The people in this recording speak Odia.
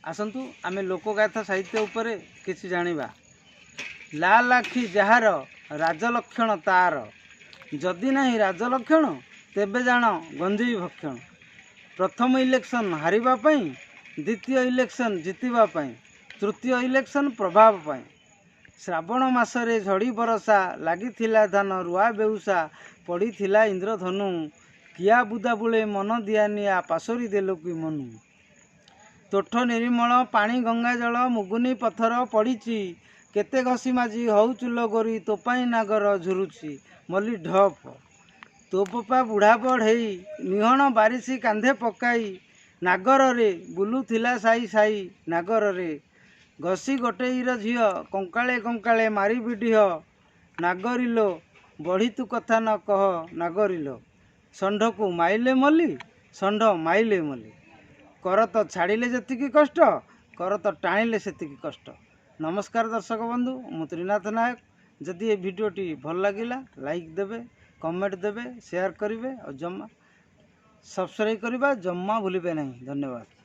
ଆସନ୍ତୁ ଆମେ ଲୋକଗାଥା ସାହିତ୍ୟ ଉପରେ କିଛି ଜାଣିବା। ଲାଲ ଆଖି ଯାହାର, ରାଜଲକ୍ଷଣ ତାର। ଯଦି ନାହିଁ ରାଜଲକ୍ଷଣ, ତେବେ ଜାଣ ଗଞ୍ଜେଇ ଭକ୍ଷଣ। ପ୍ରଥମ ଇଲେକ୍ସନ୍ ହାରିବା ପାଇଁ, ଦ୍ୱିତୀୟ ଇଲେକ୍ସନ୍ ଜିତିବା ପାଇଁ, ତୃତୀୟ ଇଲେକ୍ସନ୍ ପ୍ରଭାବ ପାଇଁ। ଶ୍ରାବଣ ମାସରେ ଝଡ଼ି ବରଷା, ଲାଗିଥିଲା ଧାନ ରୁଆ ବେଉସା, ପଡ଼ିଥିଲା ଇନ୍ଦ୍ରଧନୁ। କିଆ ବୁଦା ବୁଳେ ମନ ଦିଆନିଆ, ପାଶୋରି ଦେଲୁ କି ମନୁ? ତୋଠ ନିର୍ମଳ ପାଣି ଗଙ୍ଗା ଜଳ, ମୁଗୁନି ପଥର ପଡ଼ିଛି। କେତେ ଘଷି ମାଜି ହଉଚୁ ଲୋ ଗୋରି, ତୋ ପାଇଁ ନାଗର ଝୁରୁଛି। ମଲି ଢପ। ତୋ ବୋପା ବୁଢ଼ା ବଢ଼େଇ ନିହଣ ବାରିସି କାନ୍ଧେ ପକାଇ ନାଗରରେ ବୁଲୁଥିଲା ସାଇ ସାଇ ନାଗରରେ। ଘଷି ଗୋଟେଇର ଝିଅ କଙ୍କାଳେ କଙ୍କାଳେ ମାରିବି ଡିହ ନାଗରିଲୋ, ବଢ଼ି ତୁ କଥା ନ କହ ନାଗରିଲୋ। ଷଣ୍ଢକୁ ମାଇଲେ ମଲି, ଷଣ୍ଢ ମାଇଲେ ମଲି। କରତ ଛାଡ଼ିଲେ ଯେତିକି କଷ୍ଟ, କରତ ଟାଣିଲେ ସେତିକି କଷ୍ଟ। ନମସ୍କାର ଦର୍ଶକ ବନ୍ଧୁ, ମୁଁ ତ୍ରିନାଥ ନାୟକ। ଯଦି ଏ ଭିଡ଼ିଓଟି ଭଲ ଲାଗିଲା, ଲାଇକ୍ ଦେବେ, କମେଣ୍ଟ ଦେବେ, ସେୟାର କରିବେ ଆଉ ଜମା ସବସ୍କ୍ରାଇବ୍ କରିବା ଜମା ଭୁଲିବେ ନାହିଁ। ଧନ୍ୟବାଦ।